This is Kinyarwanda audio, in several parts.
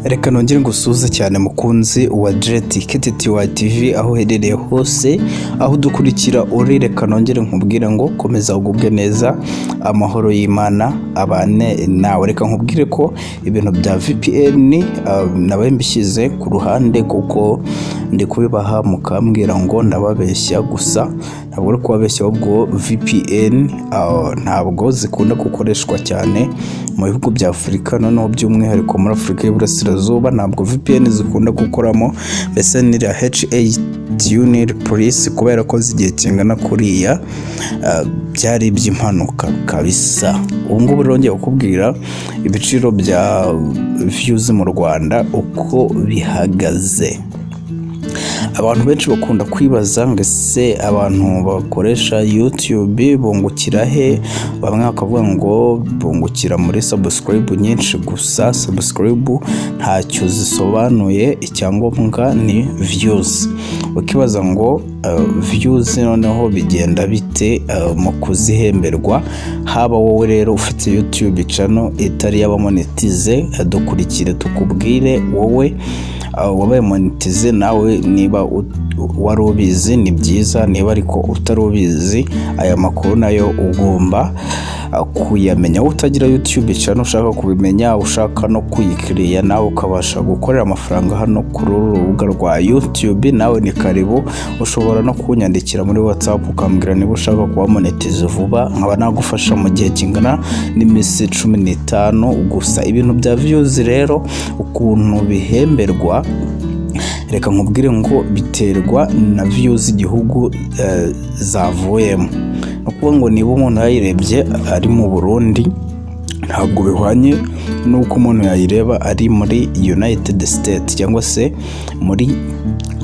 Reka nongere ngusuhuze cyane, mukunzi wa Jet KTTY TV, aho uherereye hose, aho udukurikira uri. Reka nongere nkubwire ngo komeza ugubwe neza, amahoro y'Imana abane nawe. Reka nkubwire ko ibintu bya VPN nabaye mbishyize ku ruhande, kuko ndi kubibaha mukambwira ngo ndababeshya. Gusa ntabwo ari kubabeshya, ahubwo VPN ntabwo zikunda gukoreshwa cyane mu bihugu bya Afurika, noneho by'umwihariko muri Afurika y'Iburasirazuba ntabwo VPN zikunda gukoramo. Mbese n'iriya HA Tunnel Police, kubera ko zigihe kingana kuriya byari iby'impanuka kabisa. Ubu ngubu rero ngiye kukubwira ibiciro bya views mu Rwanda uko bihagaze. Abantu benshi bakunda kwibaza ngo: "Ese abantu bakoresha YouTube bungukira he?" Bamwe bakavuga ngo bungukira muri subscribe nyinshi. Gusa subscribe ntacyo zisobanuye, icyangombwa ni views. Ukibaza ngo views noneho bigenda bite mu kuzihemberwa? Haba wowe rero ufite YouTube channel itari yaba monetize, dukurikire tukubwire. Wowe wabaye monetize nawe, niba wari ubizi ni byiza, niba ariko utari ubizi, aya makuru nayo ugomba kuyamenya. Wowe utagira YouTube channel ushaka kubimenya, ushaka no kuyikiriya nawe ukabasha gukorera amafaranga hano kuri uru rubuga rwa YouTube, nawe ni karibu. Ushobora no kunyandikira muri WhatsApp ukambwira niba ushaka kuba monetize vuba, nkaba nagufasha mu gihe kingana n'iminsi 15 gusa. Ibintu bya views rero ukuntu bihemberwa, reka nkubwire ngo biterwa na views igihugu zavuyemo. Ni ukuvuga ngo niba umuntu yayirebye ari mu Burundi, ntabwo bihwanye n'uko umuntu yayireba ari muri United States cyangwa se muri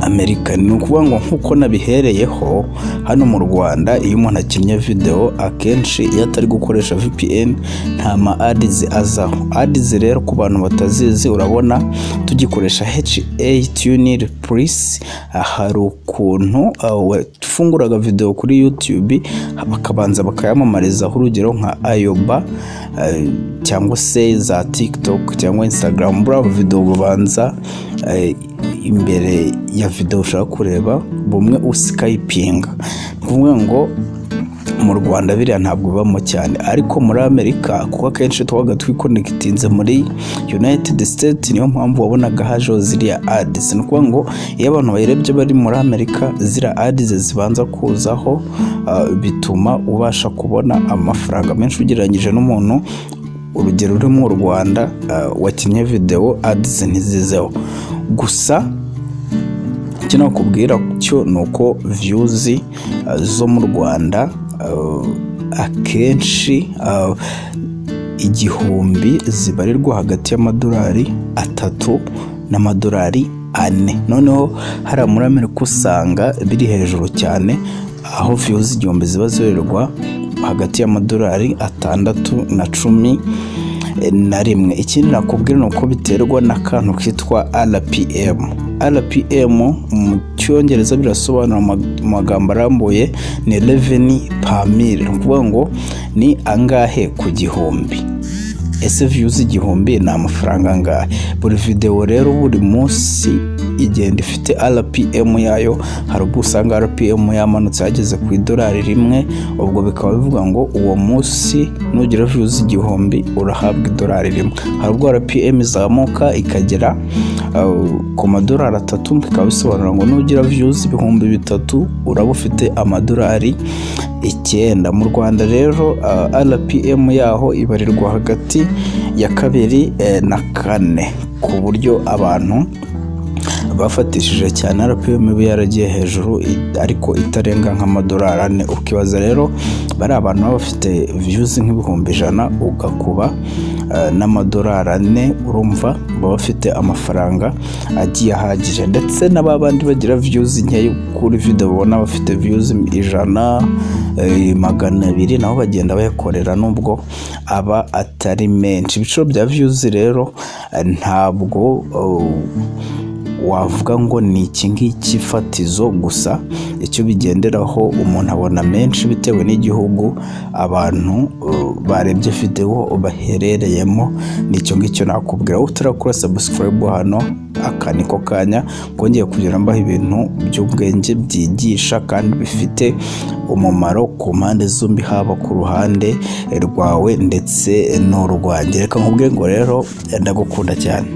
Amerika. Ni ukuvuga ngo nk'uko nabihereyeho, hano mu Rwanda iyo umuntu akinnye video, akenshi iyo atari gukoresha VPN nta ma ads azaho. Ads rero, ku bantu batazizi, urabona tugikoresha HA Tunnel Plus, hari ukuntu wafunguraga video kuri YouTube bakabanza bakayamamarizaho, urugero nka Ayoba cyangwa se za TikTok cyangwa Instagram. Buriya video bubanza imbere ya video ushaka kureba, bumwe uskippinga. Ni ukuvuga ngo mu Rwanda biriya ntabwo bibamo cyane, ariko muri Amerika, kuko akenshi twabaga twiconnectinze muri United States, niyo mpamvu wabonaga hajeho ziriya ads. Ni ukuvuga ngo iyo abantu bayirebye bari muri Amerika, ziriya ads zibanza kuzaho, bituma ubasha kubona amafaranga menshi ugereranyije n'umuntu, urugero, uri mu Rwanda wakinnye video ads ntizizeho. Gusa icyo nakubwira cyo ni uko views zo mu Rwanda akenshi 1000 zibarirwa hagati y'amadolari 3 n'amadolari 4. Noneho hariya muri Amerika usanga biri hejuru cyane, aho views 1000 ziba zibarirwa hagati y'amadolari 6 na 11. Ikindi nakubwira ni uko biterwa n'akantu kitwa RPM. RPM mu Cyongereza birasobanura mu magambo arambuye ni revenue per mille. Ni ukuvuga ngo ni angahe ku gihumbi? Ese views 1000 ni amafaranga angahe? Buri video rero buri munsi igenda ifite RPM yayo. Hari ubwo usanga RPM yamanutse yageze ku idolari 1, ubwo bikaba bivuga ngo uwo munsi nugira views 1000 urahabwa idolari 1. Hari ubwo RPM izamuka ikagera ku madolari 3, bikaba bisobanura ngo nugira views 3000 uraba ufite amadolari 9. Mu Rwanda rero RPM yaho ibarirwa hagati ya 2 na 4, ku buryo abantu bafatishije cyane RPM iba yaragiye hejuru, ariko itarenga nk'amadolari 4. Ukibaza rero bari abantu baba bafite views nk'100,000, ugakuba n'amadolari 4, urumva baba bafite amafaranga agiye ahagije. Ndetse n'aba bandi bagira views nkeya kuri video, ubona bafite views 100, 200, nabo bagenda bayakorera nubwo aba atari menshi. Ibiciro bya views rero ntabwo wavuga ngo ni iki ngiki fatizo. Gusa icyo bigenderaho, umuntu abona menshi bitewe n'igihugu abantu. barebye videwo baherereyemo. Nicyo ngicyo nakubwira. Wowe utarakora subscribe hano, aka niko kanya kongeye kugira mbaho ibintu by'ubwenge byigisha kandi bifite umumaro ku mpande zombi, haba ku ruhande rwawe ndetse n'urwanjye. Reka nkubwire ngo rero ndagukunda cyane.